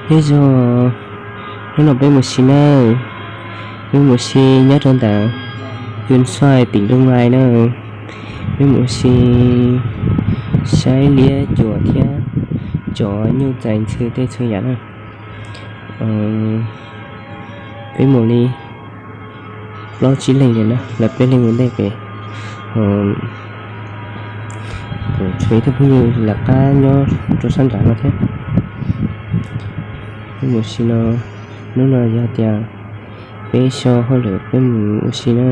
Nyob zoo, hnub no peb mus si na, peb mus si nyob rau ntawm Phoenix Ridge, tỉnh Đồng Nai na. Peb mus si saib liab cuam thiab tsov nyuj txais ntxhw tej txhua yam na. Peb mus li plaub tsib leeg na, lawv peb leeg ua ntej pem, tshuav ib tug phooj ywg lawv qab nyob rau sab nrad no thiab. Peb mus si no, hnub no yog tias peb so hauj lwm peb mus ua si na.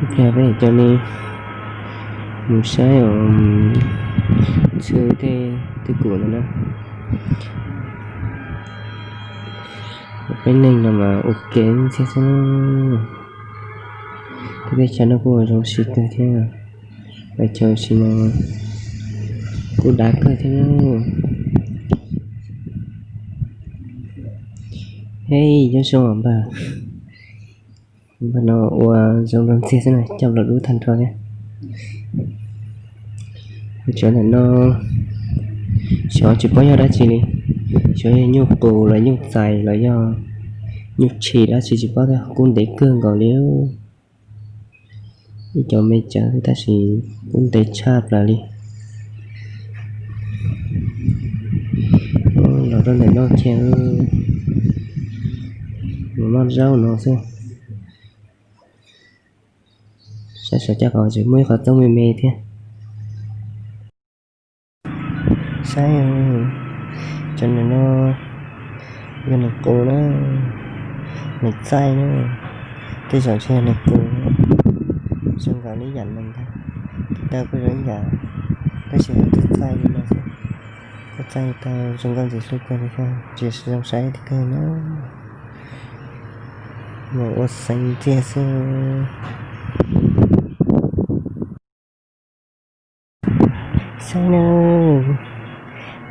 Ib pliag peb coj nej mus saib os, ntxhw tej twb kum ntawd na. Peb neeg no mas ua ke ntxiag xwb. Tej teb chaws no kuj zoo si kawg thiab, lawv chaw si no kuj dav kawg thiab. Hej, nyob zoo npawg. Npawg no ua zoo npawg ntxiag xwb na, coj los dub tag nrho thiab. Cov ntawm no xyov tsis paub yog dab tsi li, xyov yog nyuj qus los nyuj txais los yog nyuj tshis dab tsi tsis paub thiab, kub ntev kawg nkaus li. Ib cov me cawv tab sis kub ntev tshaj plaws li. Los rau ntawm no kiag, mus noj zaub no xwb. Saib saum caj qaum tseem muaj ib qhov txoob me me thiab. Saib, cov ntawm no yog nees qus na, nees txaij na, tej zaum tsis yog nees qus, zoo nkaus li yam nees ntag, tis taw kuj zoo ib yam, tab sis yog txaij li no xwb, txaij taw zoo nkauj ntxim hlub kawg li, tsis zoo saib tiag kawg na, mus ua xeev ntxiag xwb. Saib na,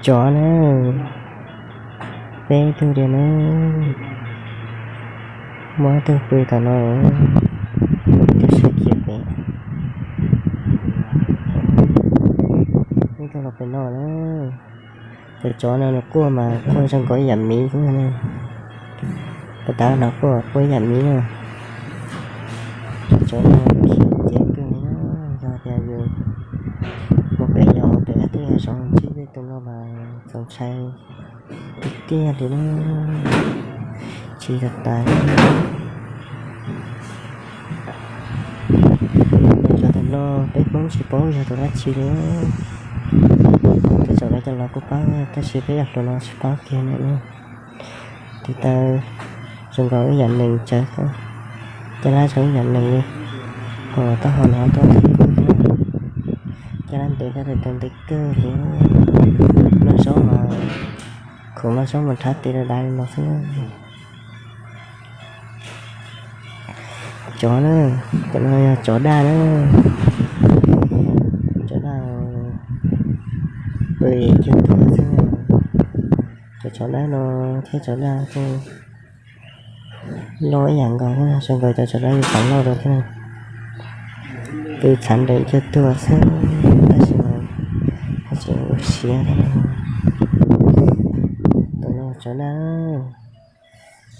tsov na, peb tug diam na, muaj ib tug pw tom no, ib tug sawv kiag pem, ib tug los pem no na. Cov tsov no nws quaj mas quaj zoo nkaus ib yam miv xwb na. Puas tas no quaj quaj ib yam miv na. Cov tsov no khiav ceev kawg li na, yog tias yus mus pem yos pem twb yog zoo ntsib tej tus no mas txaus ntshai tiag tiag li na. Tsis tas tas li. Cov ntawm no peb Hmoob tsis paub yog tus dab tsi li. Tej zaum lawv cov laus kuj paub tab sis peb cov hluas no tsis paub kiag na. Tis taw zoo nkaus ib yam nees tsawv, caj dab zoo ib yam nees li, ho taub hau no tuaj kub thiab, caj dab ntev thiab tus ntev kawg li. Noj zaub mas, khoom noj zaub mas rhab tis dav dav li no xwb. Tsov na, cov no yog tsov daj na, tsov daj pw cag tuag xwb. Cov tsov daj no thiab tsov daj kuj loj ib yam nkaus, zoo nkaus cov tsov daj yus pom loj rau thiab. Pw txhav nrees cag tuag xwb, tab sis mas tseem ua siav thiab. Tus no tsov daj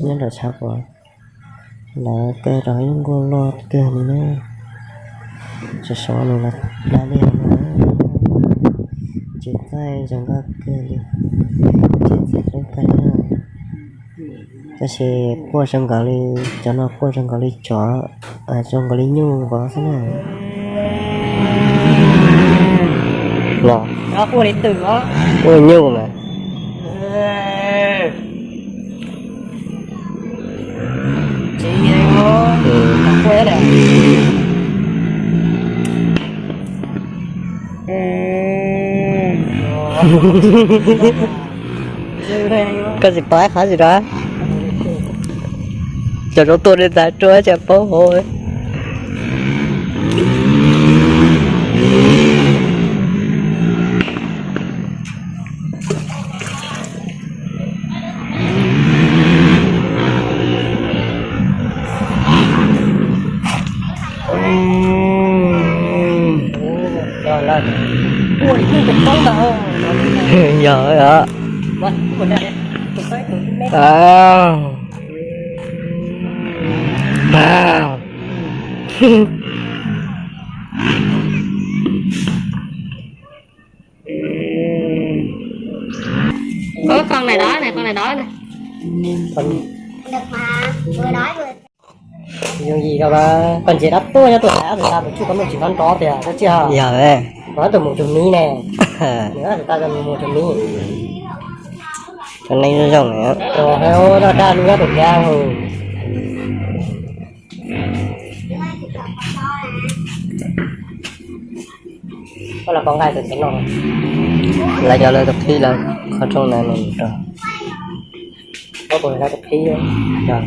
nyob nram tshav quas, lawv kaw rau ib nkuaj loj kawg li na. Sov sov nws los daj dej no, ntsis txaij zoo nkauj kawg li, ntsis txaij hlub kawg li na. Tab sis quaj zoo nkaus li, cov no quaj zoo nkaus li tsov, zoo nkaus li nyuj vov xwb na. Los quaj li twm os, quaj li nyuj mas. Koj tsis paub qhov tsis rau, cov rau tuaj li ntawd rau tsis paub hauv. Ua ib tug tau ntawd, Yog os. Ơ, con này đó này, con này đó này. Con... Yooj yim rau mas koj ntsia dab tuaj nyob tuaj tas, tus tas mus tsuj koj mus tsis nrov nrov tias koj tsis ho. Yog, tus mus tus miv ne, tus tas mus tus miv. Cov neeg zoo zoo. Daj daj lub nyob tus thiab. Koj los koj nqaij tus tsev no. Lawv cov lawv tus qhib lawv qhov rooj na nws rau. Koj puas lawv tus qhib? Qhov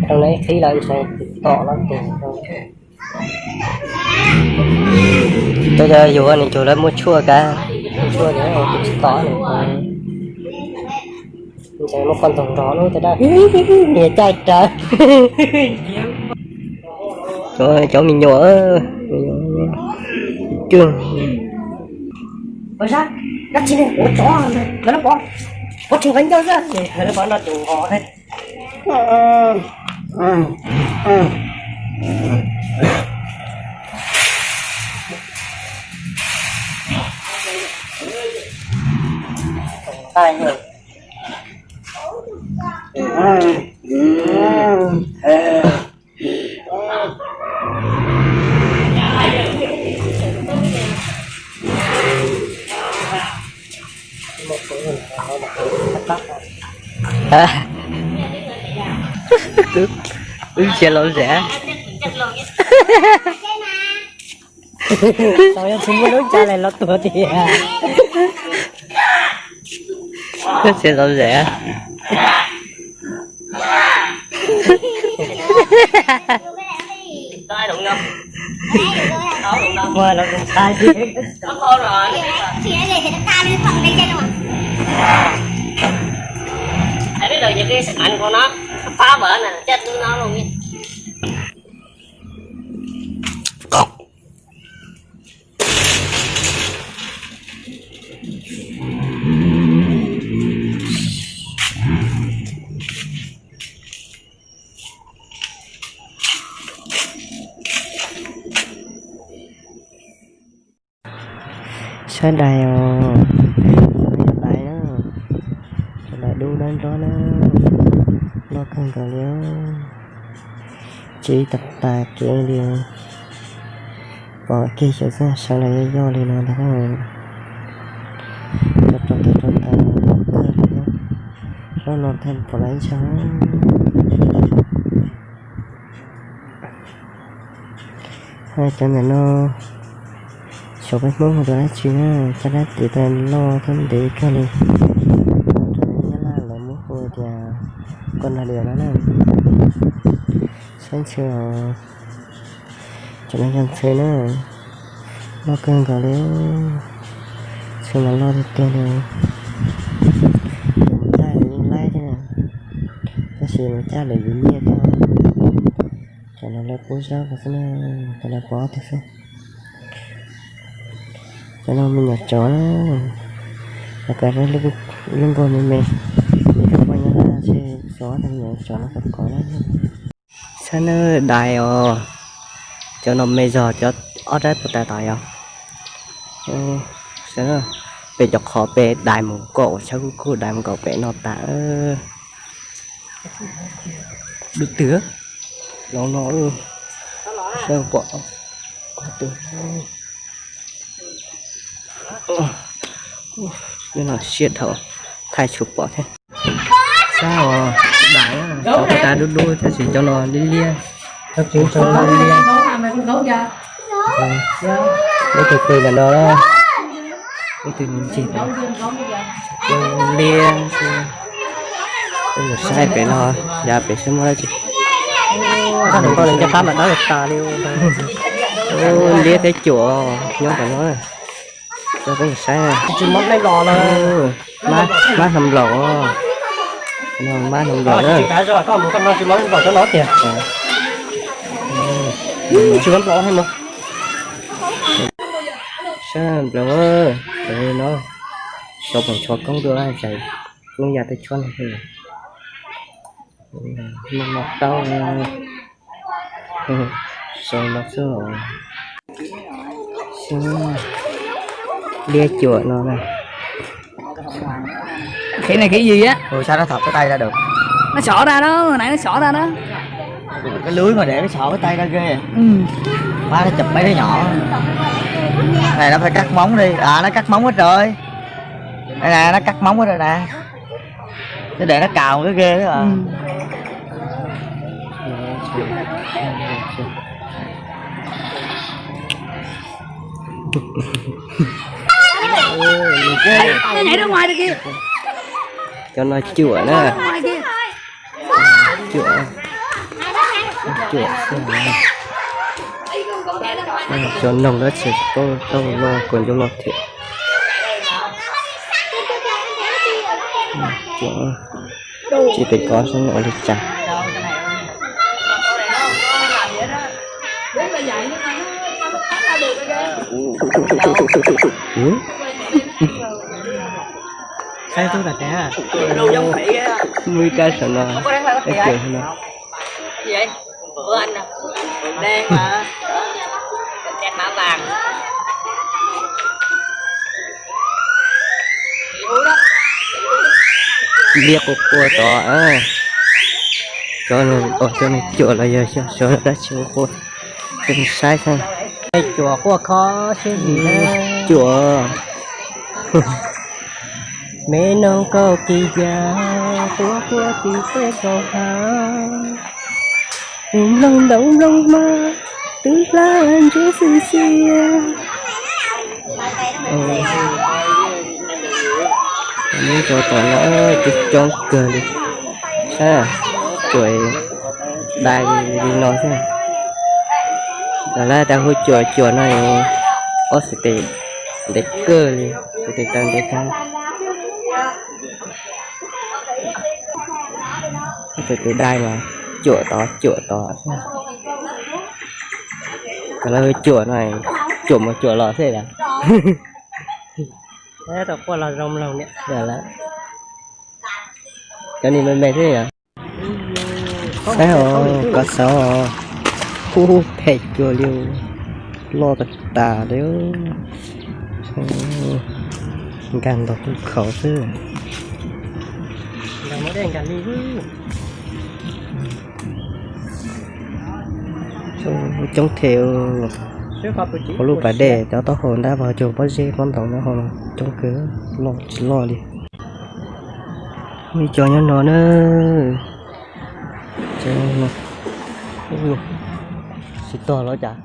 rooj na ib qhib lawv ntshai tom lawm tus. Cov cov yus nws cuag lawv muaj tshuaj kab. Tshuaj tus tsis tom nws. Ntshai muaj qhov ntoo nrov lub tej dab niag caij rawv. Cov me nyuam, me nyuam cwg. Dab tsi ne, ua tsov, lawv pov, pov tsis nqaij ncauj xwb ces lawv pov no tus nqos thiab. Wb tsis lom zem. Tau yog tsis muaj lub tsa lais los tuag tiag. Wb tsis lom zem. Saib dais os, yog dais na, dais dub dawb nrob na, loj kawg nkaus li. Tsis tas tas kev li, pom kiag xyov txog sawv los yog yog li no ntag. Rau rau tes rau tas kawg li, rau no thaj pom lawv ib txhia. Cov ntawm no xyov peb Hmoob hu rau dab tsi na, caj dab tis tas loj thiab ntev kawg li. Rau Nyab Laj lawv muab hu tias koj nag diam no na. Saib ntxhw os, cov no yog ntxhw na, loj kawg nkaus li. Ntxhw mas loj tiag tiag li. Tus mus caij yeej laib thiab, tab sis mus caij lawv yuav nyiaj thiab. Cov no lawv pub zab ko xwb na, cov lawv pov tiag xwb. Cov no me nyuam tsov na, lawv kav lub nkuaj me me, ib tug poj nyob laj tsis xov tus me nyuam tsov no kom kov na. Saib nawb dais os, cov no me zog cov ob rab puag ta tod yog. Pem cov qhov pem dais mus kom uas tshab kuj kuj dais mus kom pem no tas. Dub twg los no, saib pom. Nyob no siab dhau, thaij tsis pom thiab. Saib os, dais, cov puag ta dub dub tab sis cov no liab liab. Cov liab. Ib tug pw ntawm no, ib tug ncig pem, liab. Saib pem no, yav pem saib muaj dab tsi. Nws nco qab mas dawb tas li. Liab thiab cuam nyob tom no. Saib, mab hno nplaum, mab hno nplaum na. Tsis muab nplaum, saib nplaum no. Sau poom tshuam koob dua, koob ya tej tshuab no. Noj no taub, sau no xwb. Liab cuam no. Khiav ne khiav yig á. Ua sab no thov peb tais ra dawm. Nab xov ra na, nab xov ra na. Cái lưới mà để cái sọ cái tay ra ghê. Má nó chụp mấy đứa nhỏ. Này nó phải cắt móng đi. À, nó cắt móng hết rồi. Đây nè, nó cắt móng hết rồi nè. Nó để nó cào cái ghê đó à. Nó nhảy ra ngoài rồi kìa. Cov no cuam na. Cuam, cuam xwb. Cov noog dab tsi tau loj kuv nco loj thiab. Cuam, tsis pom qab xyov ua li cas. Muaj ib kab saum no, ib co no. Liab quaj quaj tod. Cov no, cov no cuam los yog xyov dab tsi quaj quaj, saib xwb. Cuam quaj kho siab zim. Cuam. Me noog kaum kis yas, quaj quaj tim tej kaum hav. Tus nplooj ntoo nplooj hmab, twb hlab ntsuab xwb xiab. Nyob rau tom no coob coob kawg li. Saib, cuam dai li no xwb. Lawv tas hu cuam, cuam no ob txhais tes ntev kawg li, txhais tes taw ntev kawg. Ob txhais tes dai mas cuam tod cuam tod. Lawv hu cuam no, cuam mus cuam los xwb las. Tau quaj los zoo mloog niam. Cov ni me me xwb yom. Saib os, kov xauv os. Ub, phem cuag li, loj tas tas li. Nkag ntaus kuj khaus xwb. Coob thiab. Hauv lub pas dej cov taub hau nrab vag cug pob zeb pob ntoo nyob hauv no coob kawg, loj tsis loj li. Muaj ib co nyob no na. Tsis tog los cas.